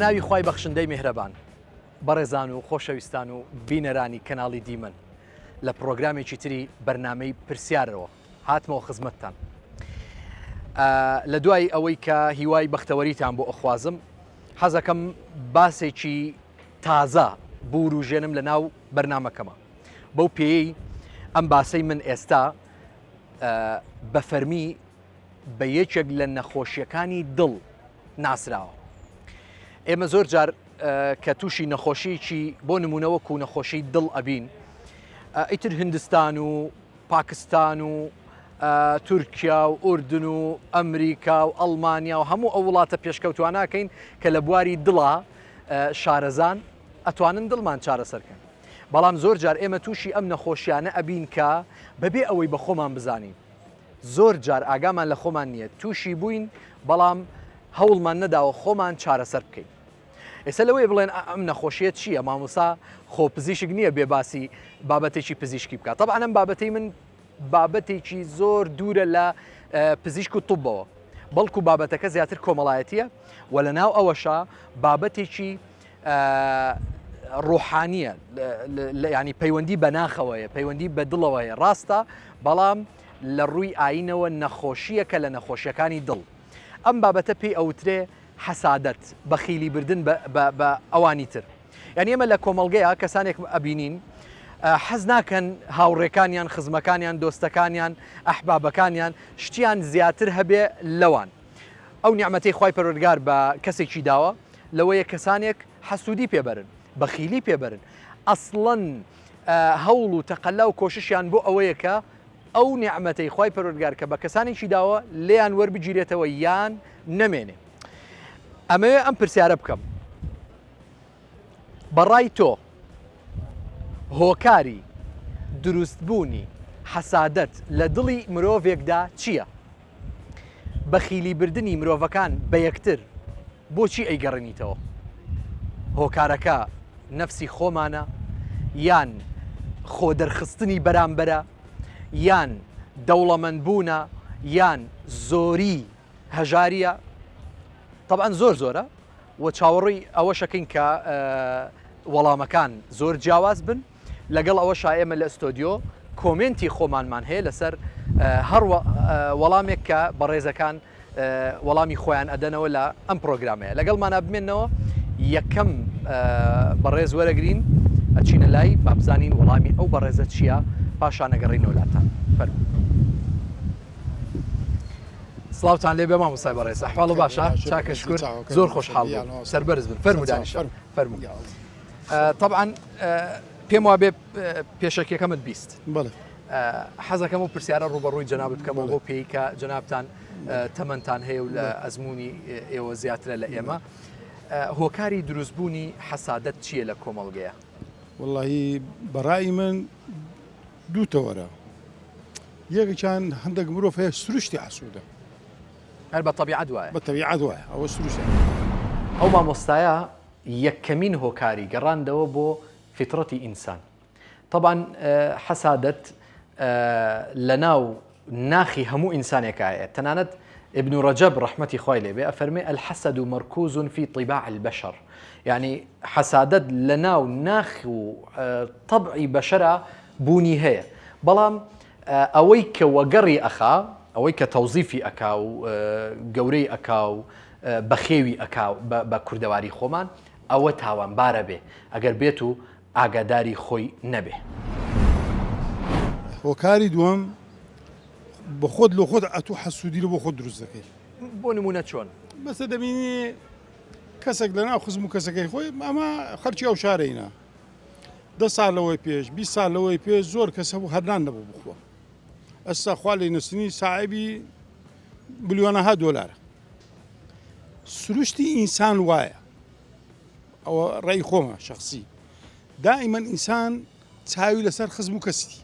ناوی خوای بەخشندەی میهرەبان. بەڕێزان و خۆشەویستان و بینەرانی کەناڵی دیمەن لە پڕۆگرامێکی تری بەرنامەی پرسیارەوە هاتمەوە خزمەتتان. لە دوای ئەوەی کە هیوای بەختەوەریتان بۆ ئەخوازم حەزەکەم باسێکی تازە بوروژێنم لە ناو بەرنامەکەمە بەو پێیەی ئەم باسەی من ئێستا بە فەرمی بە یەکێک لە نەخۆشیەکانی دڵ ناسراوە. ئێمە زۆر جار کە تووشی نەخۆشیی بۆ نمونە وەکو نەخۆشی دڵ ئەبین ئیتر هندستان و پاکستان و تورکیا و ئوردن و ئەمریکا و ئەڵمانیا و هەموو ئەو وڵاتە پێشکەوتواناکەین کە لە بواری دڵا شارەزان ئەتوانن دڵمان چارەسەرکەن بەڵام زۆر جار ئێمە تووشی ئەم نەخۆشیانە ئەبین کە بەبێ ئەوەی بە خۆمان بزانین زۆر جار ئاگامان لە خۆمان نییە تووشی بووین بەڵام هەوڵمان نەداوە خۆمان چارەسەر بکەین ئێستا لەوەی بڵێن ئەم نەخۆشیە چییە مامۆسا خۆ پزیشک نییە بێ باسی بابەتێکی پزیشکی بکات طبعا ئەم بابەتەی من بابەتێکی زۆر دوورە لە پزیشک و طبەوە بەڵکو بابەتەکە زیاتر کۆمەڵایەتیە و لە ناو ئەوەشا بابەتێکی ڕۆحانیە ینی پەیوەندی بە ناخەوەیە پەیوەندی بە دڵەوەیە ڕاستە بەڵام لە ڕووی ئاینەوە نەخۆشیەکە لە نەخۆشیەکانی دڵ ئەم بابەتە پێی ئەوترێ حەسادەت بەخیلی بردن بە ئەوانی تر یعنی ئێمە لە کۆمەڵگەیە کەسانێک ئەبینین حەز ناکەن هاوڕێکانیان خزمەکانیان دۆستەکانیان ئەحبابەکانیان شتیان زیاتر هەبێ لەوان ئەو نیعمەتەی خوای پەروەردگار بە کەسێکی داوە لەوەیە کەسانێک حەسوودی پێ بەرن، بەخیلی پێ بەرن، ئەسڵەن هەوڵ و تەقەلا و کۆششیان بۆ ئەوەیە کە ئەو نیعمەتەی خوای پەروەردگار کە بە کەسانێکی داوە لێیان وەربگیرێتەوە یان نەمێنێ. ئەمەوێ ئەم پرسیارە بکەم بەڕای تۆ هۆکاری دروستبوونی حەسادەت لە دڵی مرۆڤێکدا چییە؟ بەخیلی بردنی مرۆڤەکان بە یەکتر بۆچی ئەیگەڕێنیتەوە؟ هۆکارەکە نەفسی خۆمانە یان خۆ دەرخستنی بەرامبەرە یان دەوڵەمەند بوونە یان زۆری هەژاریە؟ تەبعەن زۆر زۆرە و چاوەڕێی ئەوەشەکەین کە وەڵامەکان زۆر جیاواز بن. لەگەڵ ئەوەشا ئێمە لە ئستۆدیۆ کۆمێنتی خۆمانمان هەیە لەسەر هەر وەڵامێک کە بەڕێزەکان وەڵامی خۆیان ئەدەنەوە لە ئەم پرۆگرامەیە لەگەڵمانە بمێنەوە یەکەم بەڕێز وەرەگرین ئەچینە لای بابزانین وەڵامی ئەو بەڕێزە چییە پاشان ئەگەڕینەوە لاتان فەرموو سڵاوتان لێ بێ مامۆستای بەڕێز ئەحواڵ باشە چاکە شکر زۆر خۆشحاڵ بووم سەربەرز بن فەرموو دانیشە فەرموو تەبعەن پێم وابێ پێشەکیەکەمت 20 حەزەکەم و پرسیارە ڕوبەڕووی جەنابت بکەمەوە بۆ پێی کە جەنابتان تەمەنتان هەیە و لە ئەزمموی ئێوە زیاترە لە ئێمە هۆکاری دروستبوونی حەسادەت چییە لە کۆمەڵگەیە؟ وەڵی بەڕای من دوو تەوەرە یەکێکیان هەندێک مرۆڤ هەیە سروشتی حەسوودە هەر بە تەبیعەت وایە بە تەبیعەت وایە ئەوە سروشتە ئەو مامۆستایە یەکەمین هۆکاری گەڕاندەوە بۆ فیتڕەتی ئینسان. تەبعەن حەسادەت لەناو ناخی هەموو ئینسانێکا هەیە. تەنانەت ابن رجب ڕەحمەتی خوای لێ بێ ئەفەرمێ الحسد مرکوز فی طباع البشر یعنی حەسادەت لەناو ناخ و تەبعی بەشەرا بوونی هەیە. بەڵام ئەوەی کە وەگەڕی ئەخا ئەوەی کە تەوزیفی ئەکا و گەورەی ئەکا و بەخێوی ئەکا بە کوردەواری خۆمان ئەوە تاوانبارە بێ ئەگەر بێت و ئاگاداری خۆی نەبێ. هۆکاری دووەم بە خۆت لۆ خۆت ئەتوو حەسوودی لە بۆ خۆت دروست دەکەی. بۆ نموونە چۆن؟ مەسە دەبینی کەسێک لە ناو خزم و کەسەکەی خۆی ئەمە خەرکی ئەو شارەینە دە سال لەوەی پێش 20 سال لەوەی پێش زۆر کەس هەبوو هەر نان نەبوو بخوا ئەستا خوا لێ نەسنی ساحێبی ملیۆنەها دۆلارە سروشتی ئینسان وایە ئەوە ڕێی خۆمە شخصی دائیمەن ئینسان چاوی لەسەر خزم و کەسی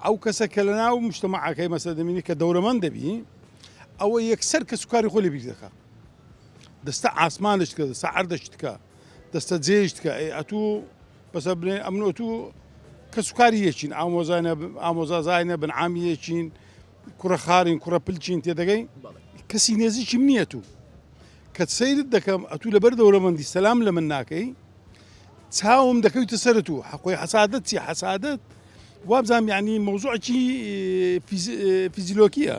ئەو کەسە کە لە ناو مشتمەعەکەی مەسە دەمینی کە دەورەمەند دەبی ئەوە یەکسەر کەس و کاری خۆ لە بیر دەکا دەستە ئاسمانش کە دەستە عەردەشت کە دەستە جێشت کە ئەتوو بەسە بڵێ ئەمن ئەتوو کەس و کاری یەکین ئامۆزانە ئامۆزازاینە بنعامی یەکین کوڕە خارین کوڕە پلچین تێدەگەی کەسی نێزیکیم نییە تو. کە سەیرت دەکەم ئەتوو لەبەر دەولەمەندی سەلام لە من ناکەی چاوم دەکەویتە سەرت و حەقۆی حەسادەت چی حەسادەت وابزانام یعنی مەوزوعکی فیزیلۆکیە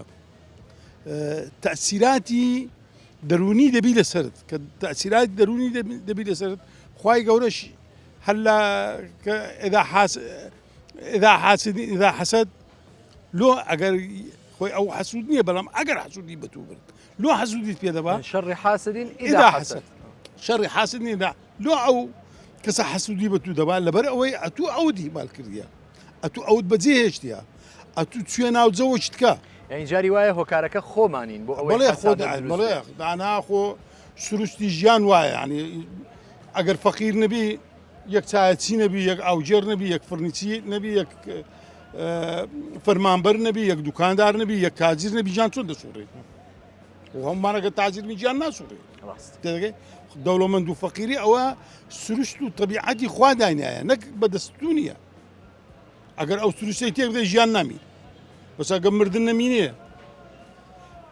تەسیراتی دەرونی دەبی لەسرت کە تەسیرات دەرونی دەبی لەسرت خی گەورەش هەر لە إذا حاس إذا حاسد إذا حسد لۆ ئەگەر خۆی ئەو حەسود نییە بەڵام ئەگەر حەسودی بەتوو برد لۆ حەسودیت پێ دەبا شەڕی حاسدین إذا حسد شەڕی حاسد نیدا لۆ ئەو کەسە حەسودی بە تو دەبا لەبەر ئەوەی ئەتوو ئەوت هیمال کردیە ئەتوو ئەوت بەجێ هێشتیە ئەتوو چوێ ناو جەوەکی تکە. یانی جاری وایە هۆکارەکە خۆمانین بۆ ئەوەی بەڵێ خۆ حەسادەت دروست بەڵێ بێت. دانا خۆ سروشتی ژیان وایە یانی ئەگەر فەقیر نەبی یەک چایەچی نەبی یەک ئاوگێڕ نەبی یەک فڕنیچی نەبی یەک فەرمانبەر نەبی یەک دوکاندار نەبی یەک تاجیر نەبی ژیان چۆن دەسوڕێ و هەموومان ئەگەر تاجیر بین ژیان ناسوڕێ ڕاست تێدەگەی دەوڵەمەند و فەقیری ئەوە سروشت و تەبیعەتی خوا داینایە نەک بەدەستو نییە ئەگەر ئەو سروشتەی تێک بدەی ژیان نامین بەس ئەگەر مردن نەمینێ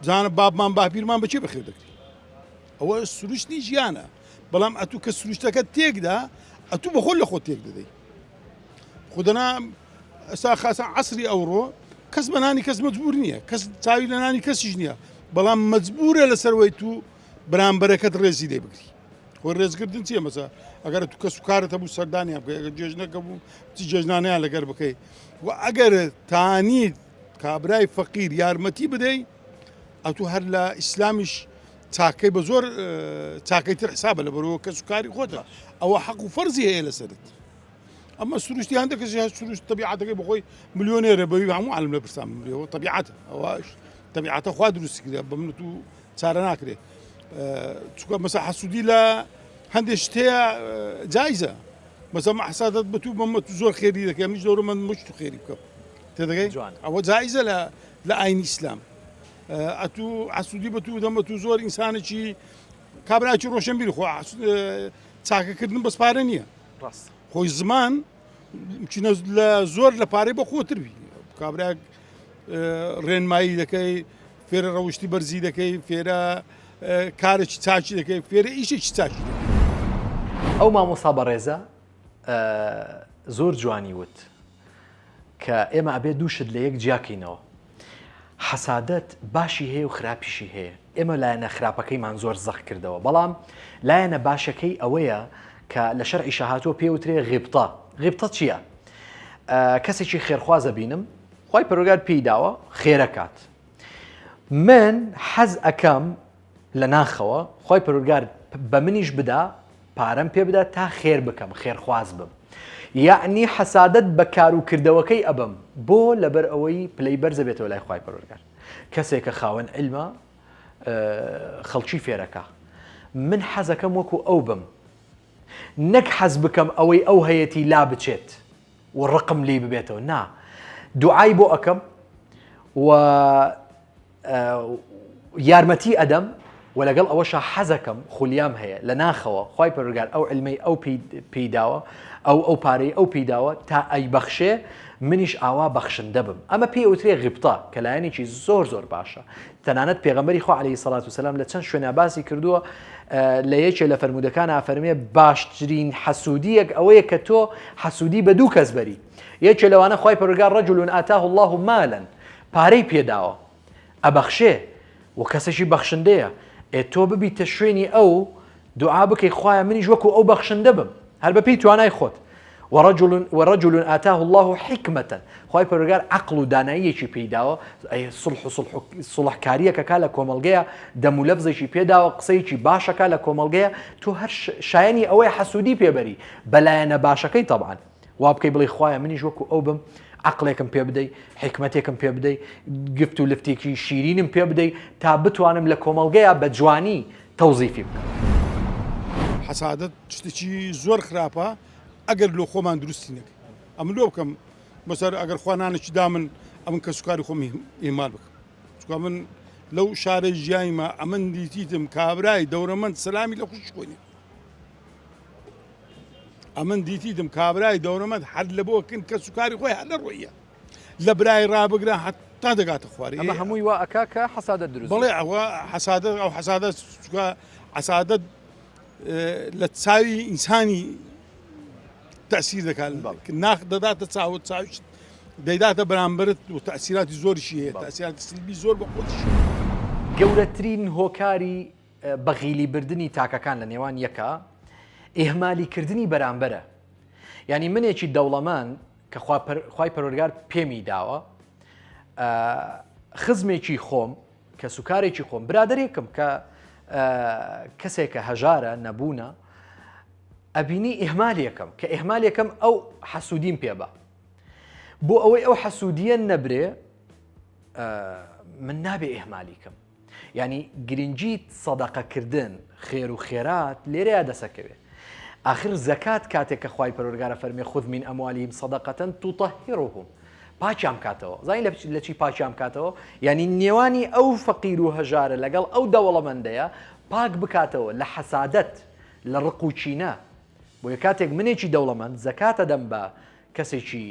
بزانە بابمان باپیرمان بەچێ بەخێو دەکرێت ئەوە سروشتی ژیانە بەڵام ئەتوو کە سروشتەکە تێکدا ئەتوو بەخۆ لە خۆ تێک دەدەی خودنا ئەسا خاصە عسری ئەوڕۆ کەس بەنانی کەس مەجبور نییە کەس چاوی لە نانی کەسیش نییە بەڵام مەجبورە لەسەروەی تو برامبەرەکەت ڕێزی لێ بگری خۆی ڕێزگرتن چییە مەسە ئەگەر تو کەس و کارت هەبوو سەردانیان بکەی ئەگەر جێژنەکە بوو چی جێژنانیان لەگەر بکەی و ئەگەر تانیت کابرای فەقیر یارمەتی بدەی ئەتوو هەر لە ئیسلامیش چاکەی بە زۆر چاکەی تر حسابە لە بەرەوە کەس و کاری خۆتە ئەوە حەق و فەرزی هەیە لەسەرت ئەمە سروشتی هەندێک کەسی هەر سروشت تەبیعەتەکەی بەخۆی ملیۆنێرە بەوی هەموو عالم لە پرسان بمرێەوە تەبیعەت ئەوەش تەبیعەتە خوا دروستی کردە بە من و تو چارە ناکرێ چونکە مەسە حەسوودی لە هەندێک شت هەیە جایزە مەسە حەسادەت بە تو بەمە تو زۆر خێری دەکەی منیش دەورە من مشت و خێری بکەم تێدەگەی جوان. ئەوە جایزە لە لە ئاینی ئیسلام ئەتوو حەسوودی بە تو دەمە تو زۆر ئینسانێکی کابراکی ڕۆشنبیر خۆ چاکەکردن بەس پارە نییە ڕاست خۆی زمان چینە لە زۆر لە پارەی بە خۆتر بی کابراک ڕێنمایی دەکەی فێرە ڕەوشتی بەرزی دەکەی فێرە کارێکی چاکی دەکەی فێرە ئیشێکی چاکی دەکەی. ئەو مامۆستا بەڕێزە زۆر جوانی وت کە ئێمە ئەبێ دوو شت لە یەک جیاکەینەوە حەسادەت باشی هەیە و خراپیشی هەیە ئێمە لایەنە خراپەکەیمان زۆر زەق کردەوە بەڵام لایەنە باشەکەی ئەوەیە کە لە شەرعیشا هاتووە پێوترێ غیبتە غیبتە چییە؟ کەسێکی خێرخوازە بینم خوای پەروەردگار پێی داوە خێرەکات من حەز ئەکەم لە ناخەوە خوای پەروەردگار بە منیش بدا پارەم پێ بدا تا خێر بکەم خێرخواز بم یەعنی حەسادەت بە کار و کردەوەکەی ئەبەم بۆ لەبەر ئەوەی پلەی بەرزە بێتەوە لای خوای پەروەردگار کەسێکە خاوەن علمە خەڵکی فێرەکە من حەزەکەم وەکو ئەو بم نەک حەز بکەم ئەوەی ئەو هەیەتی لا بچێت و ڕقم لێی ببێتەوە نا دوعای بۆ ئەکەم و یارمەتی ئەدەم و لەگەڵ ئەوەشا حەزەکەم خولیام هەیە لە ناخەوە خوای پەروەردگار ئەو علمەی ئەو پێی داوە ئەو ئەو پارەی ئەو پێی داوە تا ئەیبەخشێ منیش ئاوا بەخشندە بم ئەمە پێی ئەوترێ غیبتە کە لایەنێکی زۆر زۆر باشە تەنانەت پێغەمبەری خوا عەلەیهی سەڵات وسەلام لە چەند شوێنا باسی کردووە لە یەکێ لە فەرموودەکان ئافەرمێ باشترین حەسوودیەک ئەوەیە کە تۆ حەسوودی بە دوو کەس بەری یەکێ لەوانە خوای پەروەردگار رجل آتاه الله مالا پارەی پێداوە ئەبەخشێ و کەسێکی بەخشندەیە ئێ تۆ ببیتە شوێنی ئەو دوعا بکەی خوایە منیش وەکو ئەو بەخشندە بم هەر بەپێی توانای خۆت ورجل ورجل آتاه الله حکمة خوای پەروەردگار عەقڵ و داناییەکی پێی داوە سوڵح و سوڵح سوڵحکاریەک ئەکا لە کۆمەڵگەیە دەم و لەفزێکی پێ داوە قسەیەکی باش ئەکا لە کۆمەڵگەیە تۆ هەر شایەنی ئەوەی حەسوودی پێ بەری بە لایەنە باشەکەی تەبعەن وا بکەی بڵێی خوایە منیش وەکو ئەو بم عەقڵێکم پێ بدەی حیکمەتێکم پێ بدەی گفت و لفتێکی شیرینم پێ بدەی تا بتوانم لە کۆمەڵگەیا بە جوانی تەوزیفی بکەم. حەسادەت شتێکی زۆر خراپە ئەگەر لۆ خۆمان دروستی نەکەین ئەمن لۆ بکەم مەسەر ئەگەر خوا نانێکی دا من ئەمن کەسوکاری خۆم ئیهمال بکەم چونکە من لەو شارەی ژیایمە ئەمن دیتیتم کابرای دەورەمەند سەلامی لە خوشکی خۆی نەکرد ئەمن دیتیتم کابرای دەورەمەند هەر لە بۆ کن کەسوکاری خۆی هەر لە ڕۆیە لە برای ڕابگرە هەتا دەگاتە خوارێ ئەمە هەمووی وا ئەکا کە حەسادەت دروست بەڵێ ئەوە حەسادە ئەو حەسادە چونکە. حەسادەت لە چاوی ئینسانی تەسیر دەکات ناخ دەداتە چاوت چاویشت دەیداتە بەرامبەرت و تەسیراتی زۆریشی هەیە تەسیراتی سلبی زۆر بە خۆتیش. گەورەترین هۆکاری بەغیلی بردنی تاکەکان لە نێوان یەکا ئیهمالی کردنی بەرامبەرە یانی منێکی دەوڵەمەند کە خوای پەروەردگار پێمی داوە خزمێکی خۆم کەسوکارێکی خۆم برادەرێکم کە کەسێکە هەژارە نەبوونە ئەبینی ئیهمالێکم کە ئیهمالێکم ئەو حەسوودیم پێ بە بۆ ئەوەی ئەو حەسوودیە نەبرێ من نابێ ئیهمالیکەم یانی گرنگی سەدەقە کردن خێر و خێرات لێرەیا دەسەکەوێ ئاخر زەکات کاتێک کە خوای پەروەردگار ئەفەرمێ خذ من اموالهم صدقة تطهرهم پاکیان بکاتەوە زانی لە چی پاکیان بکاتەوە یعنی نێوانی ئەو فەقیر و هەژارە لەگەڵ ئەو دەوڵەمەندەیە پاک بکاتەوە لە حەسادەت لە ڕق و کینە بۆیە کاتێک منێکی دەوڵەمەند زەکاتە دەم بە کەسێکی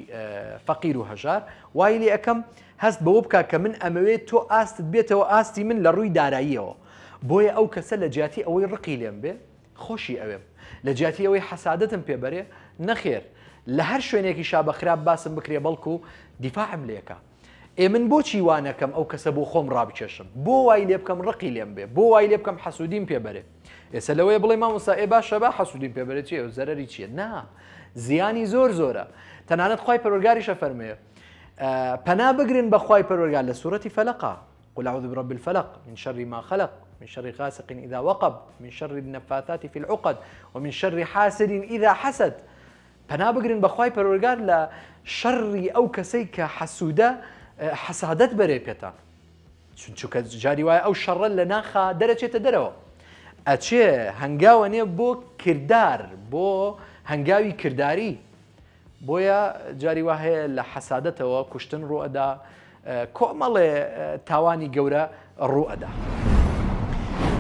فەقیر و هەژار وای لێ ئەکەم هەست بەوە بکا کە من ئەمەوێت تۆ ئاستت بێتەوە ئاستی من لە ڕووی داراییەوە بۆیە ئەو کەسە لە جیاتی ئەوەی ڕقی لێم بێ خۆشی ئەوێم لە جیاتی ئەوەی حەسادەتم پێ بەرێ نەخێر لە هەر شوێنێکیشا بە خراپ باسم بکرێ بەڵکو دیفاعم لێکا ئێ من بۆچی وا نەکەم ئەو کەسە بۆ خۆم ڕابکێشم؟ بۆ وای لێ بکەم ڕقی لێم بێ؟ بۆ وای لێ بکەم حەسوودیم پێ بەرێ؟ ئێستا لەوەیە بڵێ مامۆستا ئێ باشە با حەسوودیم پێ بەرێ چییە زەرەری چییە؟ نا زیانی زۆر زۆرە تەنانەت خوای پەروەردگاریش ئەفەرموێ پەنا بگرن بە خوای پەروەردگار لە سوورەتی فەلەقا قل اعوذ برب الفلق من شر ما خلق من شر غاسق اذا وقب من شر النفاثات في العقد ومن شر حاسد اذا حسد پەنا بگرن بە خوای پەروەردگار لە شەڕی ئەو کەسەی کە حەسوودە حەسادەت بەرێ پێتان چونکە جاری وایە ئەو شەڕە لە ناخا دەرەچێتە دەرەوە ئەچێ هەنگاوە نێ بۆ کردار بۆ هەنگاوی کرداری بۆیە جاری وا هەیە لە حەسادەتەوە کوشتن ڕوئەدا کۆمەڵێ تاوانی گەورە ڕووئەدا.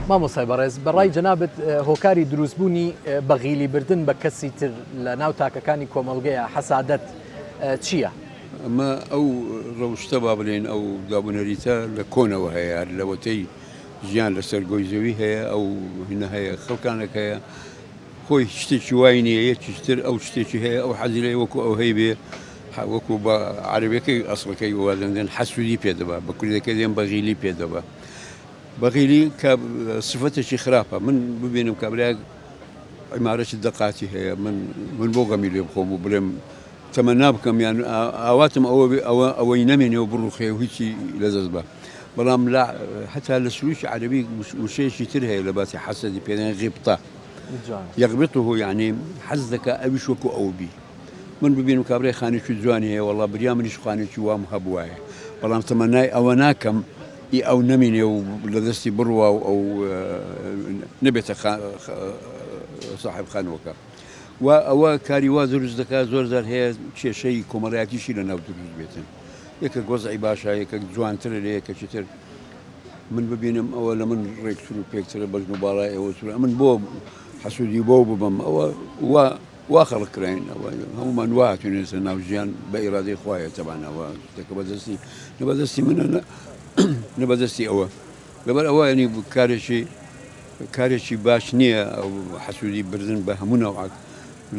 مامۆستای بەڕێز بەڕای جەنابت هۆکاری دروستبوونی بەغیلی بردن بە کەسی تر لە ناو تاکەکانی کۆمەڵگەیە حەسادەت چییە؟ ئەمە ئەو ڕەوشتە با بڵێین ئەو دابونەریتە لە کۆنەوە هەیە هەر لەوەتەی ژیان لەسەر گۆی زەوی هەیە ئەو هینە هەیە خەڵکانێک هەیە خۆی شتێکی وای نییە یەکیش تر ئەو شتێکی هەیە ئەو حەزی لێ وەکو ئەو هەیبێ وەکو بە عەرەبیەکەی ئەسڵەکەی وا دەنگن حەسوودی پێ دەبا بە کوردەکەی دێن بەغیلی پێ دەبا بەغیلی کە سفەتێکی خراپە من ببینم کابرایەک عیمارەتی دەقاتی هەیە من من بۆ غەمی لێ بخۆم و بڵێم تەمەنا بکەم یان ئاواتم ئەوە بێ ئەوە ئەوەی نەمێنێ و بڕوخێ و هیچی لەدەست بە بەڵام لە هەتا لە سروشی عەرەبی وشەیەکی تر هەیە لە باسی حەسەدی پێ دەڵێن غیبتە یغبطه یعنی حەز دەکا ئەویش وەکو ئەو بی من ببینم کابرای خانێکی جوانی هەیە وەڵا بریا منیش خانێکی وام هەبوایە بەڵام تەمەنای ئەوە ناکەم ئی ئەو نەمینێ و لە دەستی بڕوا و ئەو نەبێتە ساحب خانووەکە و ئەوە کاری وا دروست دەکات زۆر جار هەیە کێشەی کۆمەڵایەتیشی لە ناو دروست بێتن یەکێک وەزعی باشە یەکێک جوانترە لە یەکێکی تر من ببینم ئەوە لە من ڕێکتر و پێکترە بەژن و باڵای ئەوە تر من بۆ حەسوودی بۆ ببم ئەوە وا وا خەڵک کراین ئەوە هەمومان وا هاتوینێتە ناو ژیان بە ئیرادەی خوایە تەبانەوە شتێکە بەدەستی نە بەدەستی منە نە بەدەستی ئەوە لەبەر ئەوە ینی کارێکی کارێکی باش نییە ئەو حەسوودی بردن بە هەموو نەوعەک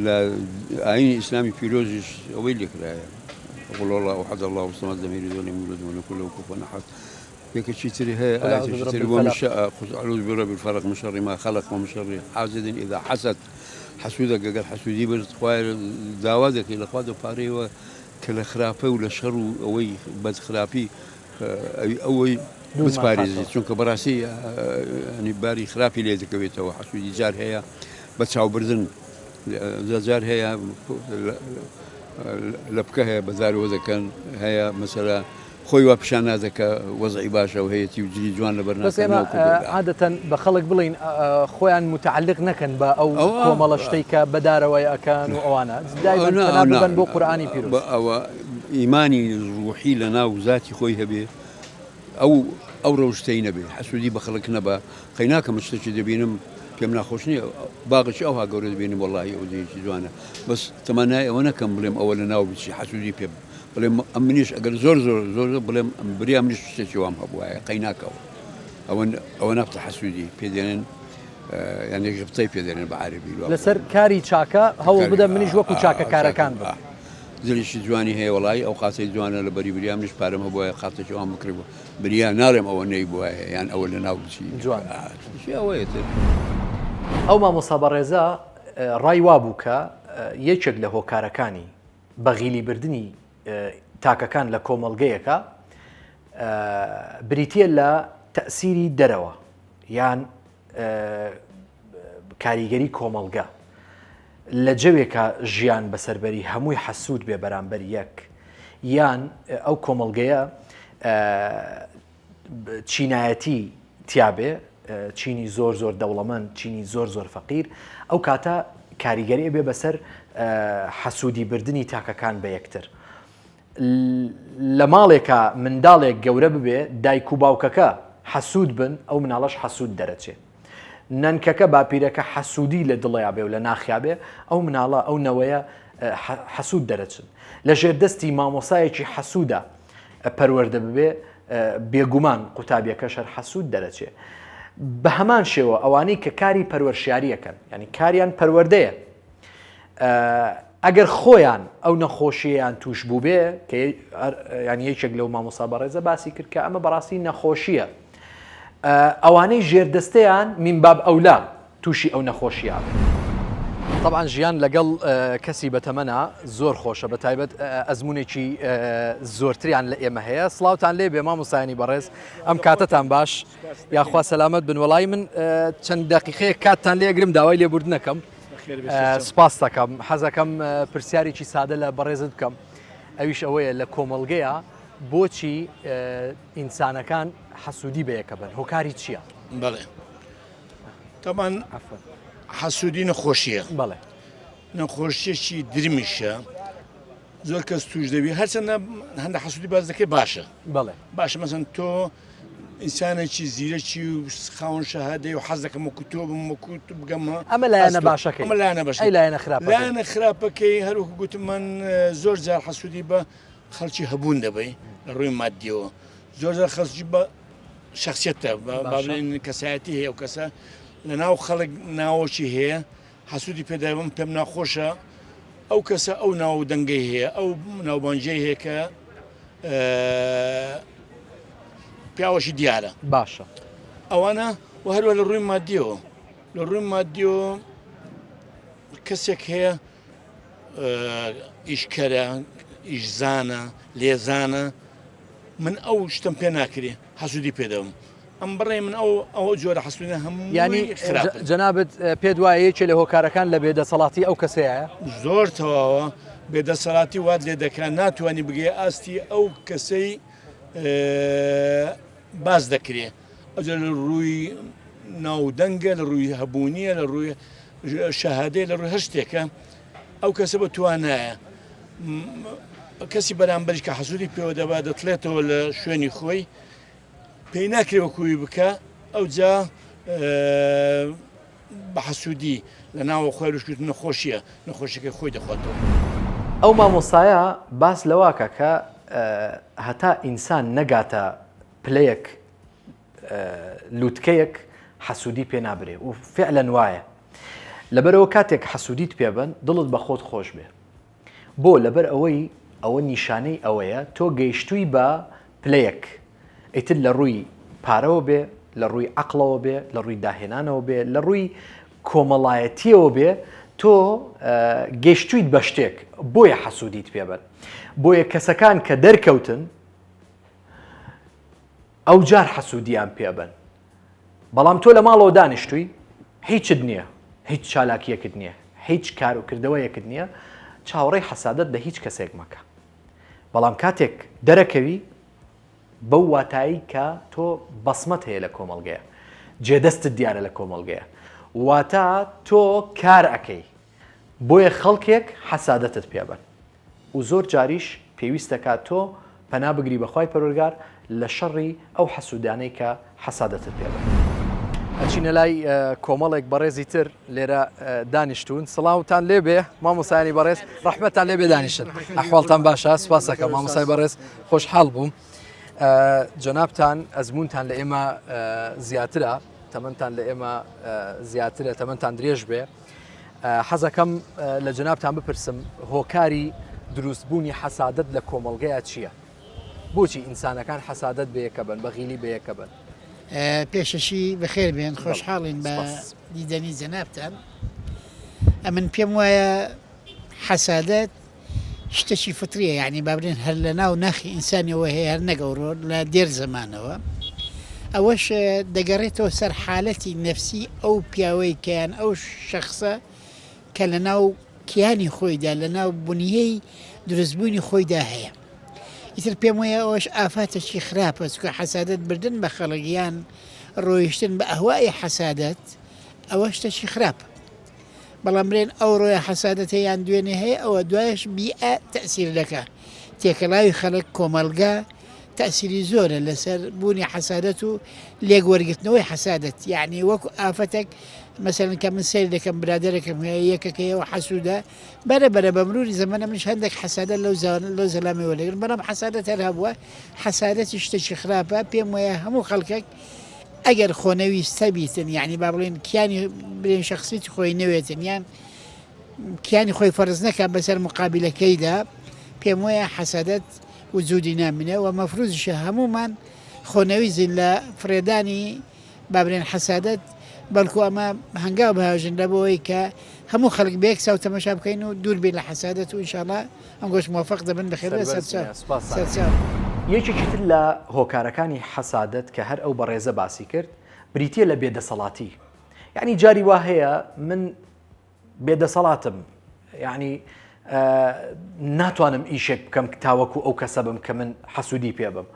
لە ئاینی ئیسلامی پیرۆزیش ئەوەی لێکرایە قل الله احد الله الصمد لم يلد ولم يولد ولم يكن له كفوا احد یەکێکی تری هەیە ئایەتێکی تری ومن شاء قل اعوذ برب الفلق من شر ما خلق ومن شر حاسد اذا حسد حەسوودە گەگەر حەسوودی برد خوای داوا دەکەی لە خوا دەپارێیەوە کە لە خراپە و لە شەڕ و ئەوەی بەدخراپی ئەوەی بتپارێزی چونکە بەڕاستی ینی باری خراپی لێ دەکەوێتەوە حەسوودی جار هەیە بە چاوبردن جار هەیە لە بکە هەیە بەدارەوە دەکەن هەیە مەسەلا خۆی وا پیشان نادا کە وەزعی باشە و هەیەتی و جلی جوان لەبەر بەس ناکەن ئێمە نەوەکو گەورە. عادەتەن بە خەڵک بڵێین خۆیان متعلق نەکەن بە ئەو ئەوە کۆمەڵە شتەی کە بەدارەوەی ئەکەن و ئەوانە دایمەن نا پەنا نا ببەن بۆ قورئانی پیرۆز. ئەوە ئیمانی ڕوحی لە ناو زاتی خۆی هەبێ ئەو ئەو ڕەوشتەی نەبێ حەسوودی بە خەڵک نەبا قەیناکە من شتێکی دەبینم پێم ناخۆش نییە باغێکی ئەوها گەورە دەبینم وەڵاهی ئەو جێیەکی جوانە بەس تەمەنای ئەوە نەکەم بڵێم ئەوە لە ناو بچی حەسوودی پێ بڵێم ئەمنیش ئەگەر زۆر زۆر زۆر زۆر بڵێم بریا منیش شتێکی وام هەبوایە قەیناکەوە ئەوە ئەوە نابتە حەسوودی پێ دێنن. یانی غبتەی پێ دەرێن بە عەرەبی لەسەر کاری چاکە هەوڵ بدە منیش وەکو چاکە کارەکان بم. جلێکی جوانی هەیە وەڵایی ئەو قاتەی جوانە لە بەری بریا منیش پارەم هەبوایە قاتێکی ئەوام بکڕیبوو بریا ناڵێم ئەوە نەیبوایە یان ئەوە لە ناو بچی جوان شتێکی ئەوەیە تر. ئەو مامۆستا بەڕێزە ڕای وابوو کە یەکێک لە هۆکارەکانی بەغیلی بردنی تاکەکان لە کۆمەڵگەیەکە بریتییە لە تەئسیری دەرەوە یان کاریگەری کۆمەڵگە لە جەوێکا ژیان بەسەربەری هەمووی حەسوود بێ بەرامبەر یەک یان ئەو کۆمەڵگەیە چینایەتی تیابێ چینی زۆر زۆر دەوڵەمەند چینی زۆر زۆر فەقیر ئەو کاتە کاریگەری بێ بەسەر حەسوودی بردننی تاکەکان بە یەکتر لە ماڵێکا منداڵێک گەورە ببێ دایک و باوکەکە حەسوود بن ئەو مناڵەش حەسوود دەرەچێ. نەنکەکە باپیرەکە حەسوودی لە دڵیا بێ و لە ناخیا بێ ئەو مناڵە ئەو نەوەیە حەسوود دەرەچن. لە ژێر دەستی مامۆسایەکی حەسوودا پەروەردە ببێ بێگومان قوتابیەکەش هەر حەسوود دەرەچێ. بە هەمان شێوە ئەوانەی کە کاری پەروەرشیاریەکەن یانی کاریان پەروەردەیە ئەگەر خۆیان ئەو نەخۆشییان توش بووبێ کە ینی یەکێک لەو مامۆسا بەڕێزە باسی کرد کە ئەمە بەڕاستی نەخۆشییە ئەوانەی ژێردەستەیان مینباب ئەولا تووشی ئەو نەخۆشیە بن. طبعا ژیان لەگەڵ کەسی بەتەمەنا زۆر خۆشە بە تایبەت ئەزمونێکی زۆرتریان لە ئێمە هەیە سڵاوتان لێ بێ مامۆسایانی بەڕێز ئەم کاتەتان باش یاخوا سەلامەت بن وەڵی من چەند دقیقەیەک کاتتان لێگرم داوای لێبوردنەکەم سپاست دەکەم حەزەکەم پرسیارێکی سادە لە بەڕێزت بکەم ئەویش ئەوەیە لە کۆمەڵگەیە بۆچی ئینسانەکان حەسوودی بەیەکە بن هۆکاری چییە؟ بەڵێ تەمان حەسوودی نەخۆشیە بەڵێ نەخۆشیەکی درمیشە زۆر کەس توش دەبی هەرچەندە هەندە حەسوودی باز دەکەی باشە بەڵێ باشە مەسەن تۆ ئینسانێکی زیرەکی و خاوەن شەهادەی و حەز دەکەم وەکو تۆ بم وەکو تو بگەمە ئەمە لایەنە باشەکەی ئەمە لایەنە باشەکەی ئەی لایەنە خراپەکەی لایەنە خراپەکەی هەروەکو گوتم من زۆر جار حەسوودی بە خەڵکی هەبوون دەبەی لە ڕووی مادیەوە زۆر جار خەڵکی بە شخصیتە با بڵێین کەسایەتی هەیە و کەسە لە ناو خەڵک ناوەکی هەیە حەسوودی پێ دەبم پێم ناخۆشە ئەو کەسە ئەو ناو و دەنگەی هەیە ئەو ناوبانجەی هەیە کە پیاوەشی دیارە باشە ئەوانە و هەروە لە ڕووی مادیەوە لە ڕووی مادیەوە کەسێک هەیە ئیشکەرە ئیشزانە لێزانە من ئەو شتم پێ ناکرێ حەسوودی پێ دەبم ئەم بڕێ من ئەو ئەو جۆرە حەسوودە هەموو یانی جەنابت پێت وایە یەکێ لە هۆکارەکان لە بێدەسەڵاتی ئەو کەسەیە؟ زۆر تەواوە بێدەسەڵاتی وات لێ دەکات ناتوانانی بگەی ئاستی ئەو کەسەی باس دەکرێ ئەجە لە ڕووی ناودەنگە لە ڕووی هەبوونیە لە ڕووی شەهادەیە لە ڕووی هەر شتێکە ئەو کەسە بە توانایە کەسی بەرامبەریش کە حەسوودی پێوە دەبا دەتڵێتەوە لە شوێنی خۆی پێی ناکرێ وەکووی بکە ئەوجا بە حەسوودی لە ناوە خۆی لوشکرد نەخۆشیە نەخۆشیەکەی خۆی دەخواتەوە. ئەو مامۆستایە باس لەوەکە کە هەتا ئینسان نەگاتە پلەیەک لوتکەیەک حەسوودی پێ نابرێ و فعلەن وایە لەبەرەوە کاتێک حەسوودیت پێ بن دڵت بە خۆت خۆش بێ بۆ لەبەر ئەوەی ئەوە نیشانەی ئەوەیە تۆ گەیشتووی بە پلەیەک ئیتر لە ڕووی پارەوە بێ لە ڕووی عەقڵەوە بێ لە ڕووی داهێنانەوە بێ لە ڕووی کۆمەڵایەتیەوە بێ تۆ گەیشتویت بە شتێک بۆیە حەسوودیت پێ بن بۆیە کەسەکان کە دەرکەوتن ئەوجار حەسوودیان پێ بن بەڵام تۆ لە ماڵەوە دانیشتووی هیچت نییە هیچ چالاکیەکت نییە هیچ کار و کردەوەیەکت نییە چاوەڕێی حەسادەت لە هیچ کەسێک مەکە بەڵام کاتێک دەرەکەوی بەو واتایی کە تۆ بەسمەت هەیە لە کۆمەڵگەیە جێدەستت دیارە لە کۆمەڵگەیە واتە تۆ کار ئەەکەی بۆیە خەڵکێک حەسادەتت پێبن و زۆر جاریش پێویست دەکات تۆ پەنا بگری بە خوای پەروەرگار لە شەڕی ئەو حەسودانەی کە حەسادەتت پێ بن. ئەچینە لای کۆمەڵێک بەڕێزی تر لێرە دانیشتوون سڵاوتان لێبێ مامۆسایانی بەڕێز ڕەحمەتان لێبێ دانیشن ئەحواڵتان باشە سپاسەکە مامۆسای بەڕێز خۆشحاڵ بووم جەنابتان ئەزمونتان لە ئێمە زیاترە. تەمەنتان لە ئێمە زیاترە تەمەنتان درێژ بێ حەزەکەم لە جەنابتان بپرسم هۆکاری دروستبوونی حەسادەت لە کۆمەڵگەیا چییە؟ بۆچی ئینسانەکان حەسادەت بەیەکە بن بەغیلی بەیەکە بن؟ پێشەکی بەخێر بێن خۆشحاڵین بە دیدەنی جەنابتان ئەمن پێم وایە حەسادەت شتەکی فطریە یعنی با بڵێن هەر لە ناو ناخی ئینسانیەوە هەیە هەر نەک ئەوڕۆ لە دێر زەمانەوە ئەوەش دەگەڕێتەوە سەر حالەتی نەفسی ئەو پیاوەی کە یان ئەو شەخسە کە لە ناو کیانی خۆیدا لە ناو بنیەی دروستبوونی خۆیدا هەیە ئیتر پێم وایە ئەوەش ئافاتێکی خراپە چونکە حەسادەت بردن بە خەڵک یان ڕۆیشتن بە ئەهوای حەسادەت ئەوە شتێکی خراپە بەڵام برێن ئەوڕۆیە حەسادەت هەیە یان دوێنێ هەیە ئەوە دوایش بیئە تەئسیر دەکا تێکەڵاوی خەڵک کۆمەڵگا تەئسیری زۆرە لەسەر بوونی حەسادەت و لێک وەرگرتنەوەی حەسادەت یعنی وەکو ئافەتێک مەسەلەن کە من سەیر دەکەم برادەرێکم هەیە یەکەکەیەوە حەسوودە بەرە بەرە بە مروری زەمەنە منیش هەندێک حەسادەت لەو لەو زەلامی وەردەگرم بەڵام حەسادەت هەر هەبووە حەسادەتی شتێکی خراپە پێم وایە هەموو خەڵکێک ئەگەر خۆنەویستە بیتن یعنی با بڵێن کیانی بلێن شخصیتی خۆی نەوێتن یان کیانی خۆی فەرز نەکە بەسەر مقابلەکەیدا پێم وایە حەسادەت وجودی نامینێ و مەفروزیشە هەموومان خۆنەویزین لە فڕێدانی با بڵێن حەسادەت بەڵکو ئەمە هەنگاو بهاژن لە بۆی کە هەموو خەڵک بە یەک چاو تەمەشا بکەین و دوور بین لە حەسادەت و ئینشاڵا ئەنگۆش مۆفەق دەبن بەخێر بێن سەرچاو سەرچاو. یەکێکی تر لە هۆکارەکانی حەسادەت کە هەر ئەو بەڕێزە باسی کرد بریتیە لە بێدەسەڵاتی یعنی جاری وا هەیە من بێدەسەڵاتم یعنی ناتوانم ئیشێک بکەم تاوەکو ئەو کەسە بم کە من حەسوودی پێ بم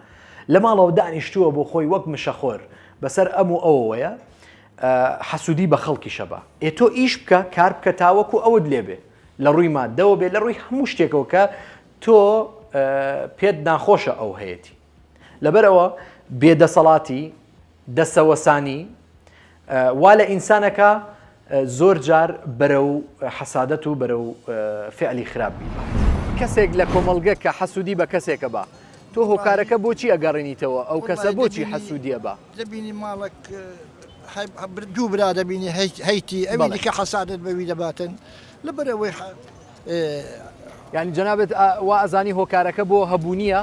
لە ماڵەوە دانیشتووە بۆ خۆی وەک مشەخۆر بەسەر ئەم و ئەوەیە حەسوودی بە خەڵکیشە بە ئێ تۆ ئیش بکە کار بکە تاوەکو ئەوت لێبێ لە ڕووی مادەوە بێ لە ڕووی هەموو شتێکەوە کە تۆ پێت ناخۆشە ئەو هەیەتی لەبەرەوە بێدەسەڵاتی دەسەوەسانی وا لە ئینسانەکە زۆر جار بەرەو حەسادەت و بەرەو فعلی خراپ بیبات. کەسێک لە کۆمەڵگە کە حەسوودی بە کەسێکە با تۆ هۆکارەکە بۆچی ئەگەڕێنیتەوە ئەو کەسە بۆچی حەسوودیە با؟ دەبینی ماڵەک دوو برا دەبینی هەیتی ئەوی دیکە حەسادەت بەوی دەباتن لەبەر ئەوەی یانی جەنابت وا ئەزانی هۆکارەکە بۆ هەبوونیە؟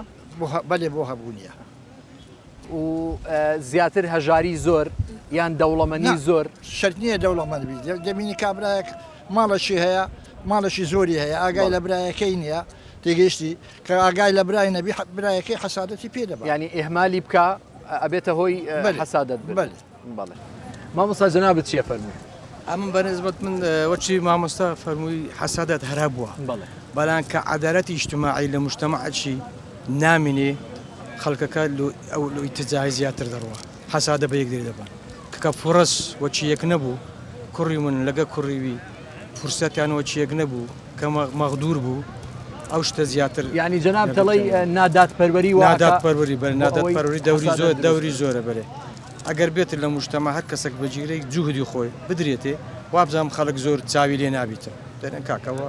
بەلێ بۆ هەبوونیە. و زیاتر هەژاری زۆر یان دەوڵەمەنی زۆر؟ شەرت نییە دەوڵەمەند بیت دەبینی کابرایەک ماڵەشی هەیە ماڵەشی زۆری هەیە ئاگای لە برایەکەی نییە تێگەیشتی کە ئاگای لە برای نەبی برایەکەی حەسادەتی پێ دەبا یانی ئیهمالی بکا ئەبێتە هۆی حەسادەت بەلێ بەڵێ مامۆستا جەنابت چیە فەرموو. ئەمن بە نسبەت من وەچی مامۆستا فەرمووی حەسادەت هەر هەبووە بەڵام کە عەدالەتی ئیجتماعی لە مجتەمەعەکی نامینێ خەڵکەکە لۆ ئەو لۆ ئیتجاهی زیاتر دەڕوا حەسادە بە یەکدری دەبەن کە فورەس وەکی یەک نەبوو کوڕی من لەگە کوڕی وی فرسەتیان وەکی یەک نەبوو کە مەغدور بوو ئەو شتە زیاتر یعنی جەناب تەڵی نادادپەروەری وا نادادپەروەری بەر نادادپەروەری دەوری زۆر دەوری زۆرە بەرێ ئەگەر بێت لە مجتەمە هەر کەسێک بە جیرەی جوهدی خۆی بدرێتێ وابزانم خەڵک زۆر چاوی لێ نابیتن دەرێن کاکەوە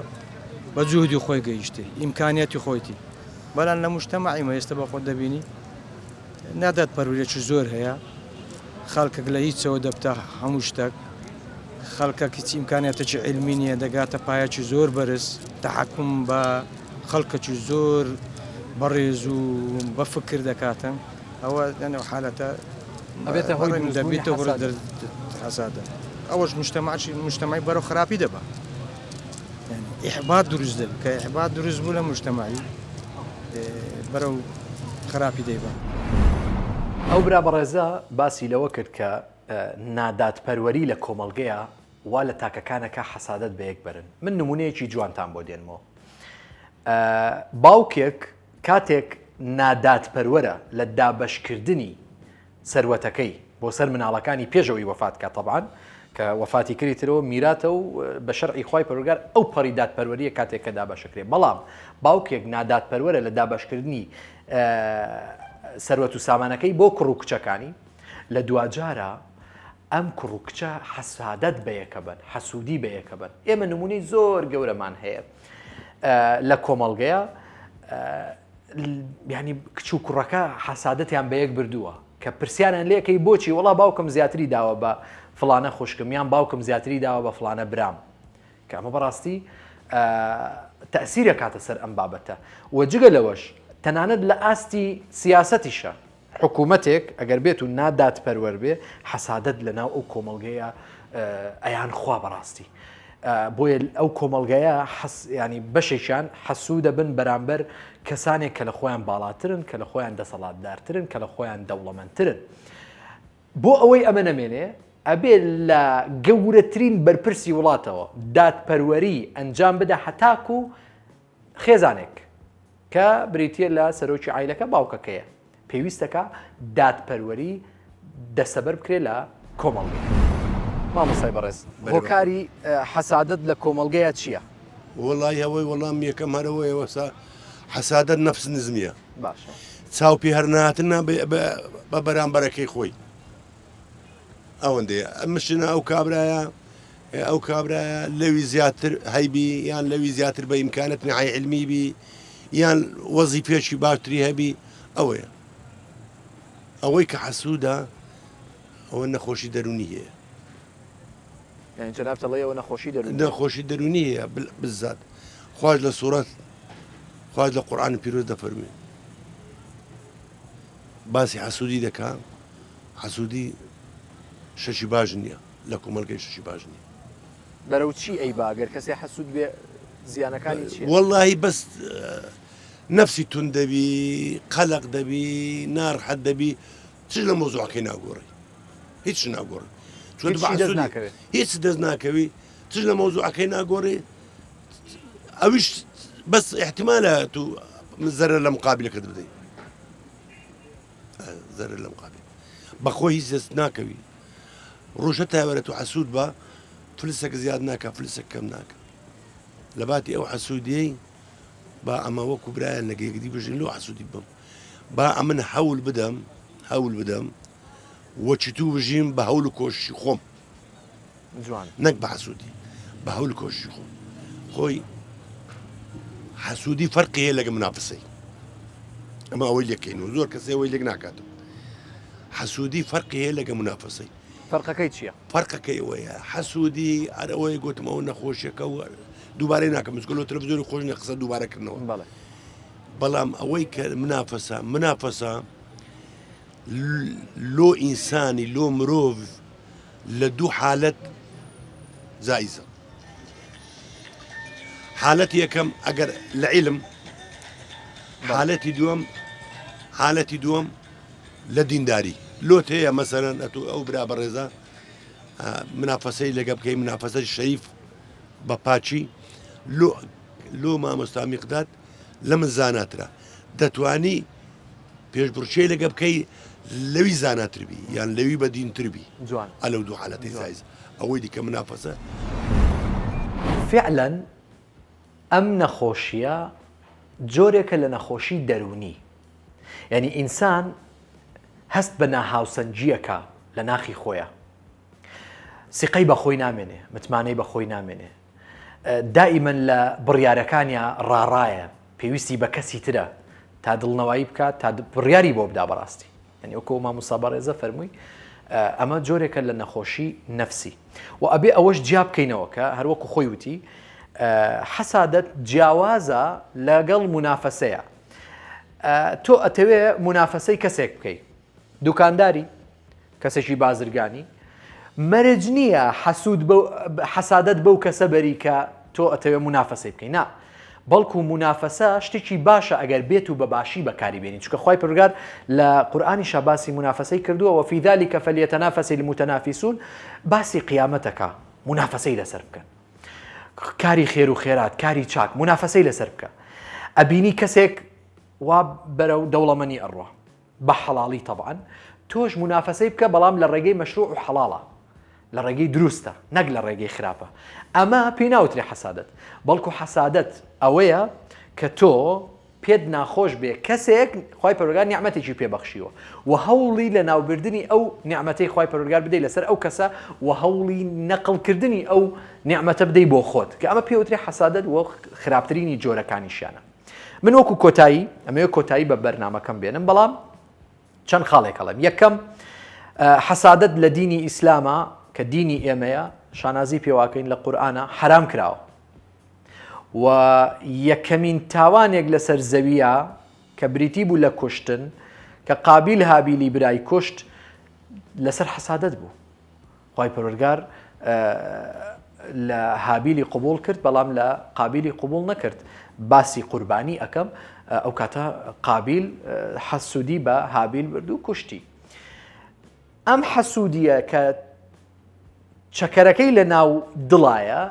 بە جوهدی خۆی گەیشتێ ئیمکانیەتی خۆیتی بەلام لە موجتەمەعی مە ئێستا بە خۆت دەبینی نادادپەروەریەکی زۆر هەیە خەڵکێک لە هیچەوە دەبتە هەموو شتێک خەڵکەک هیچ ئیمکانیاتێکی علمی نییە دەگاتە پایەکی زۆر بەرز تەحەکوم بە خەڵکەکی زۆر بەڕێز و بە فکر دەکاتن ئەوە لەنێو حالەتە ئەبێتە هۆی دەبێتە هۆی حەسادە ئەوەش مجتەمعی مجتەمعی بەرەو خراپی دەبا ئیحبات دروست دەبی کە ئیحبات دروست بوو لە مجتەمعی بەرەو خراپی دەیبا. ئەو برا بەڕێزە باسی لەوە کرد کە نادادپەروەری لە کۆمەڵگەیا وا لە تاکەکانەکە حەسادەت بەیەک بەرن من نمونەیەکی جوانتان بۆ دێنمەوە باوکێک کاتێک نادادپەروەرە لە دابەشکردنی سەروەتەکەی بۆ سەر مناڵەکانی پێش ئەوەی وەفات کا تەبعەن کە وەفاتی کردی ترەوە میراتە و بە شەرعی خوای پەروەردگار ئەو پەڕی دادپەروەریە کاتێک کە دابەشەکرێ بەڵام باوکێک نادادپەروەرە لە دابەشکردنی سەروەت و سامانەکەی بۆ کوڕ و کچەکانی لە دواجارە ئەم کوڕ و کچە حەسادەت بەیەکە بن حەسوودی بەیەکە بن ئێمە نمونەی زۆر گەورەمان هەیە لە کۆمەڵگەیە ینی کچ و کوڕەکە حەسادەتیان بەیەک بردووە. کە پرسیاریان لێکەی بۆچی وەڵا باوکم زیاتری داوە بە فڵانە خوشکم یان باوکم زیاتری داوە بە فڵانە برام کە ئەمە بەڕاستی تەئسیر ئەکاتە سەر ئەم بابەتە و جگە لەوەش تەنانەت لە ئاستی سیاسەتیشە حکوومەتێک ئەگەر بێت و نادادپەروەر بێ حەسادەت لە ناو ئەو کۆمەڵگەیە ئەیان خوا بەڕاستی بۆیە ئەو کۆمەڵگەیە حەس ینی بەشێکیان حەسوودە بن بەرامبەر کەسانێک کە لە خۆیان باڵاترن کە لە خۆیان دەسەڵاتدارترن کە لە خۆیان دەوڵەمەندترن بۆ ئەوەی ئەمە نەمێنێ ئەبێ لە گەورەترین بەرپرسی وڵاتەوە دادپەروەری ئەنجام بدا هەتاکو خێزانێک کە بریتییە لە سەرۆکی عایلەکە باوکەکەیە پێویستەکە دادپەروەری دەستەبەر بکرێت لە کۆمەڵگەیە. مامۆستای بەڕێز هۆکاری حەسادەت لە کۆمەڵگەیە چییە؟ وەڵی ئەوەی وەڵام یەکەم هەرەوەیە وەسا حەسادەت نەفس نزمیە باشە چاو پێ هەرناتنە بە بەرامبەرەکەی خۆی ئەوەندەیە مشتنە ئەو کابرایە ئەو کابرایە لەوی زیاتر هەیبی یان لەوی زیاتر بە ئیمکانت نعی علمی بی یان وەزیفێکی باشتری هەبی ئەوەیە ئەوەی کە حەسوودە ئەوە نەخۆشی دەرونی هەیە یعنی جەنابت ئەڵێی ئەوە نەخۆشی دەروونیە؟ نەخۆشی دەروونی هەیە بزات خواش لە سوڕەت خواش لە قورئانی پیرۆز دەفەرموێ باسی حەسوودی دەکا حەسوودی شەشی باش نییە لە کۆمەلگەی شەشی باش نییە بەرەو چی ئەیبا گەر کەسێ حەسوود بێ زیانەکانی چییە؟ وەڵی بەس نەفسی توند دەبی قەلق دەبی ناڕحەت دەبی چ لە مۆزوعەکەی ناگۆڕی هیچ ناگۆڕی چۆن دەست ناکەوێت هیچ دەست ناکەوی چ لە مەوزوعەکەی ناگۆڕی ئەویش بەس احتمالە تو زەرە لە مقابلەکەت بدەیت زەرە لە مقابل بەخۆی هیچ دەست ناکەوی ڕۆژە تاوەرە تو حەسوود بە فلسەکە زیاد ناکە فلسەک کەم ناکە لە باتی ئەو حەسوودیەی با ئەمە وەکو برایان لەگە یەکدی بژین لۆ حەسوودی بم با ئەمن هەول بدەم هەول بدەم وەکی تو بژیم بە هەول و کۆششی خۆم جوان نەک بە حەسوودی بە هەول و کۆششی خۆم خۆی حەسوودی فەرقی هەیە لەگە منافسەی ئەمە ئەوەی لێکەین و زۆر کەسێ ئەوەی لێک ناکاتەوە حەسوودی فەرقی هەیە لەگە منافسەی فەرقەکەی چییە؟ فەرقەکەی ئەوەیە حەسوودی هەر ئەوەی گوتم ئەوە نەخۆشیەکە و دووبارەی ناکەم چونکە لۆ تەلەفزیۆنی خۆش نییە قسە دووبارەکردنەوە بەڵێ بەڵام ئەوەی کە منافەسە منافەسە لۆ ئینسانی لۆ مرۆڤ لە دوو حالەت جایزە حالەتی یەکەم ئەگەر لە عیلم حالەتی دووەم حالەتی دووەم لە دینداری لۆت هەیە مەسەرەن ئەتو ئەو برا بەڕێزە منافەسەی لەگە بکەی منافەسەی شەریف بە پاچی لۆ لۆ مامۆستا میقداد لە من زاناترە دەتوانی پێشبڕکێی لەگە بکەی لەوی زاناتر بی یان لەوی بە دینتر بی جوان ئەلەو دوو حالەتی زایز ئەوەی دیکە منافەسە. فعلا ئەم نەخۆشیە جۆرێکە لە نەخۆشی دەروونی یعنی ئینسان هەست بە ناهاوسەنگیەکە لە ناخی خۆیە سیقەی بە خۆی نامێنێ متمانەی بە خۆی نامێنێ دائیمەن لە بڕیارەکانیا ڕاڕایە پێویستی بە کەسی ترە تا دڵنەوایی بکات تا بڕیاری بۆ بدا بەڕاستی یعنی وەکو مامۆستا بەڕێزە فەرمووی ئەمە جۆرێکە لە نەخۆشی نەفسی و ئەبێ ئەوەش جیا بکەینەوە کە هەروەکو خۆی وتی حەسادەت جیاوازە لەگەڵ منافەسەیە تۆ ئەتەوێ منافەسەی کەسێک بکەی دوکانداری کەسێکی بازرگانی مەرج نییە حەسوود بەو حەسادەت بەو کەسە بەری کە تۆ ئەتەوێ مونافەسەی بکەی نا بەڵکو مونافەسە شتێکی باشە ئەگەر بێت و بە باشی بەکاری بێنی چونکە خوای پەروەردگار لە قورئانیشا باسی مونافەسەی کردووە وفی ذلک فلیتنافس المتنافسون باسی قیامەتەکە مونافەسەی لەسەر بکەن کاری خێر و خێرات کاری چاک مونافەسەی لەسەر بکە ئەبینی کەسێک وا بەرەو دەوڵەمەنی ئەڕوا بە حەڵاڵی تەبعەن تۆش مونافەسەی بکە بەڵام لە ڕێگەی مەشروع و حەڵاڵە لە ڕێگەی دروستە نەک لە ڕێگەی خراپە ئەمە پێی ناوترێ حەسادەت بەڵکو حەسادەت ئەوەیە کە تۆ پێت ناخۆش بێ کەسێک خوای پەروەردگار نیعمەتێکی پێ بەخشیوە و هەوڵی لە ناوبردنی ئەو نیعمەتەی خوای پەروەردگار بدەی لەسەر ئەو کەسە و هەوڵی نەقڵکردنی ئەو نیعمەتە بدەی بۆ خۆت کە ئەمە پێوترێ حەسادەت و خراپترینی جۆرەکانیشیانە. من وەکو کۆتایی ئەمەوێ کۆتایی بە بەرنامەکەم بێنم بەڵام چەند خاڵێک ئەڵێم یەکەم حەسادەت لە دینی ئیسلامە کە دینی ئێمەیە شانازی پێواکەین لە قورئانە حرام کراوە و یەکەمین تاوانێک لەسەر زەویە کە بریتی بوو لە کوشتن کە قابیل هابیلی برای کوشت لەسەر حەسادەت بوو خوای پەروەردگار لە هابیلی قبوڵ کرد بەڵام لە قابیلی قبوڵ نەکرد باسی قوربانی ئەکەم ئەو کاتە قابیل حەسوودی بە هابیل برد و کوشتی ئەم حەسوودیە کە چەکەرەکەی لە ناو دڵایە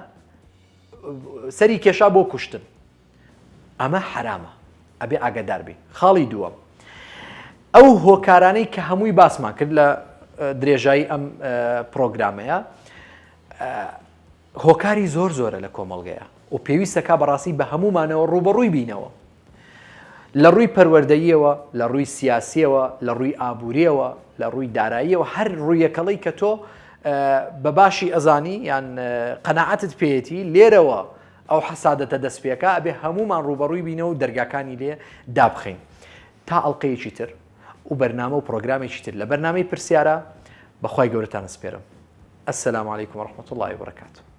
سەری کێشا بۆ کوشتن ئەمە حەرامە ئەبێ ئاگادار بین خاڵی دووەم ئەو هۆکارانەی کە هەمووی باسمان کرد لە درێژایی ئەم پرۆگرامەیە هۆکاری زۆر زۆرە لە کۆمەڵگەیە و پێویستەکە بەڕاستی بە هەمومانەوە ڕوبەڕووی بینەوە لە ڕووی پەروەردەییەوە لە ڕووی سیاسیەوە لە ڕووی ئابووریەوە لە ڕووی داراییەوە هەر ڕوویەکەڵی کە تۆ بە باشی ئەزانی یان قەنەعەتت پێیەتی لێرەوە ئەو حەسادەتە دەست پێکا ئەبێ هەموومان ڕووبەڕووی بینەوە و دەرگاکانی لێ دابخەین تا ئەڵقەیەکی تر و بەرنامە و پڕۆگرامێکی تر لە بەرنامەی پرسیارە بەخوای گەورەتان ئەسپێرم السلام علیکم ورحمة الله وبرکاته.